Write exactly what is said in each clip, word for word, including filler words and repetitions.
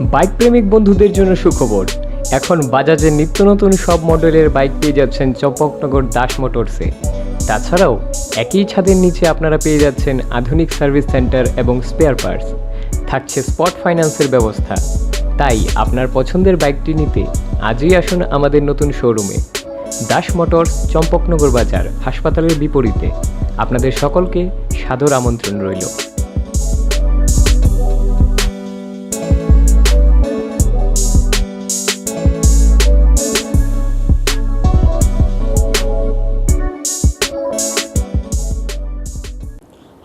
বাইক প্রেমিক বন্ধুদের জন্য সুখবর। এখন বাজাজের নিত্য নতুন সব মডেলের বাইক পেয়ে যাচ্ছেন চম্পকনগর দাস মোটরসে। তাছাড়াও একই ছাদের নিচে আপনারা পেয়ে যাচ্ছেন আধুনিক সার্ভিস সেন্টার এবং স্পেয়ার পার্টস। থাকছে স্পট ফাইন্যান্সের ব্যবস্থা। তাই আপনার পছন্দের বাইকটি নিতে আজই আসুন আমাদের নতুন শোরুমে। দাস মোটরস, চম্পকনগর বাজার, হাসপাতালের বিপরীতে। আপনাদের সকলকে সাদর আমন্ত্রণ রইল।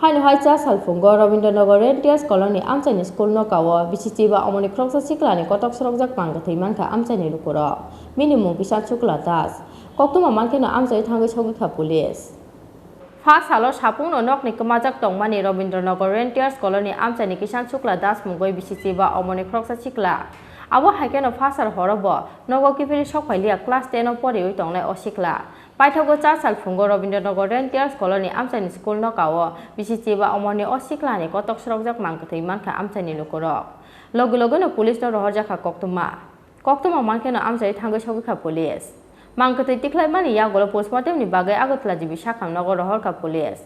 Haino hai cha salphungo Rabindranagar Rentiers Colony amchaini school nokao bisi chiba omoni khoroksa siklani kotok sorokjak mang kwthwi mankha amchaini lukurok. Bini mung kisa Chukla Das. Koktwma mankheno amchai thangwi sogwikha police. Pha salo sapungno nokni kwmajak tongmani Rabindranagar Rentiers Colony amchaini Kisan Chukla Das mungwi bisi chiba omoni khoroksa sikla. Abo hai kheno pha sal horo bo nogo kiphilwi sok phailiya class ten o poriwi tongnai o sikla. Paithago cha sal phungo Rabindranagar Rentiers Colony amchaini school nokao bisi chiba omoni o siklani kotok sorokjak mang kwthwi mankha amchaini lukurok. Logi logino police no rohorjakha koktwma. Koktwma mankheno amchai thangwi sogwikha police. Mang kwthwi tikhlaimani yagulo postmortem ni bagwi Agartala G B sakhamnogo rohorkha police.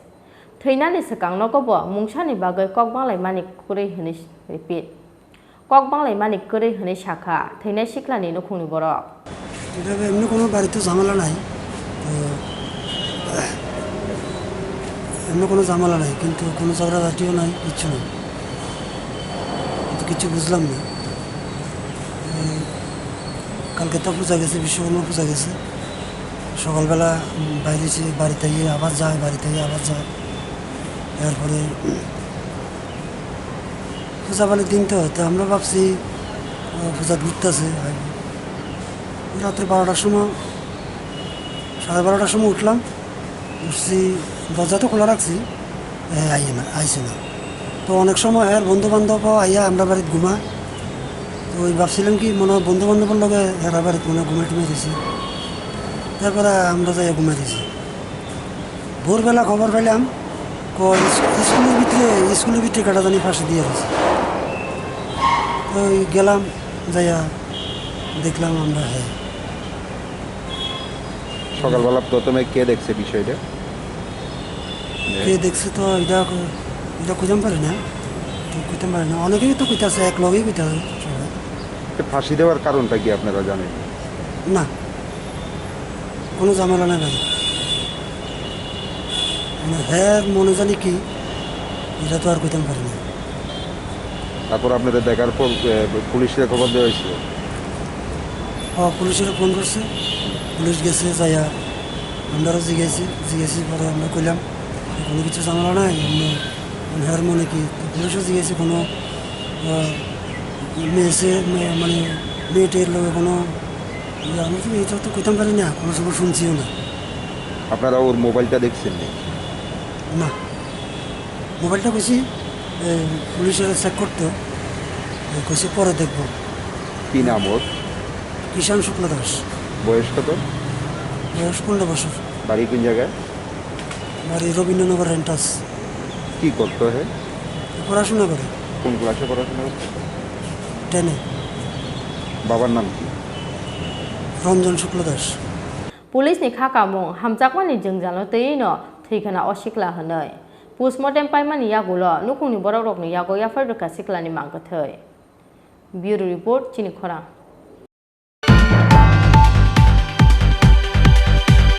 Thwinani swkang nogo bo mungsani bagwi kok banglaimani kwrwi hwnwi repeat. Kok banglaimani kwrwi hwnwi sakha thwinai siklani nukhungni borok. এভাবে এমনি কোনো বাড়িতে ঝামেলা নাই। তো এমনি কোনো ঝামেলা নাই, কিন্তু কোনো ঝগড়াঝাটিও নাই, কিচ্ছু নাই। তো কিচ্ছু বুঝলাম না। এই কালকে তো পূজা গেছে, বিশ্বকর্মা পূজা গেছে। সকালবেলা, উম, বাইরে এসে বাড়িতে গিয়ে আবার যায়, বাড়িতে গিয়ে আবার যায়। এরপরে, উম, পূজা বাড়ির দিন তো, তো আমরা ভাবছি, ও, পূজা ঘুরতেছে। রাত্রে বারোটার সময়, সাড়ে বারোটার সময় উঠলাম, উঠছি, দরজা তো খোলা রাখছি, এ, আইয়ে না, আইছে না। তো অনেক সময় এর বন্ধু বান্ধবও আইয়া আমরা বাড়িতে ঘুমা। তো ওই ভাবছিলাম কি, মনে হয় বন্ধু বান্ধবের লগে এরা বাড়িতে মনে হয় ঘুমাই টুমাই দিছে। তারপরে আমরা যাইয়া ঘুমাই দিছি। ভোরবেলা খবর পেলাম, ক-, ইস-, স্কুলের ভিতরে, স্কুলের ভিতরে কাটা জানি ফাঁসি দিয়ে দিছে। তো ওই গেলাম, যাইয়া দেখলাম আমরা, হ্যাঁ। সকালবেলা প্রথমে কে দেখছে বিষয়টা? কে দেখছে তো এটা ক-, এটা কইতাম পারি না, ঠিক কইতাম পারি না। অনেকেই তো কইতাছে, এক লগেই কইতাছে সবাই। তো ফাঁসি দেওয়ার কারণটা কি আপনারা জানেন? না, কোনো ঝামেলা নাই ভাই। মানে, হ্যাঁ, মনে জানি কি, এটা তো আর কইতাম পারি না। তারপর আপনারা দেখার পর, এ, পুলিশে খবর দেওয়া হয়েছিল? ও, পুলিশে ফোন করছে, পুলিশ গেছে, যাইয়া আমরাও জিজ্ঞাসি, জিজ্ঞাসি পরে আমরা কইলাম, "কোনো কিছু ঝামেলা নাই, এমনি, মানে, হ্যাঁ, মনে কি?" তো পুলিশও জিজ্ঞাসি, "কোনো, আহ, মেয়ে সে, মে-, মানে, মেয়েটির লগে কোনো, ইয়ে, আমি তো এটা তো কইতাম পারি না, কোনো সময় শুনছিও না।" আপনারা ওর মোবাইলটা দেখছেন নি? না। মোবাইলটা কইছি, এ, পুলিশে চেক করতো, এ, কইছি পরে দেখবো। কি নাম ওর? কিষাণ শুক্লা দাস। বয়স কত? বয়স পনেরো বছর। বাড়ি কোন জায়গায়? বাড়ি রবীন্দ্রনগর রেন্টার্স। কি করতো হে? পড়াশোনা করে। কোন ক্লাসে পড়াশোনা করতো? টেনে। বাবার নাম কি? রঞ্জন শুক্লা Das. Police ni kha kamung hamjakmani jwngjalo twiwi no thwi khna o sikla hwnwi. Postmortem paimani yagulo nukhungni borokrokni yago yaphar rwkha siklani mang kwthwi. Bureau Report, Chini Khorang.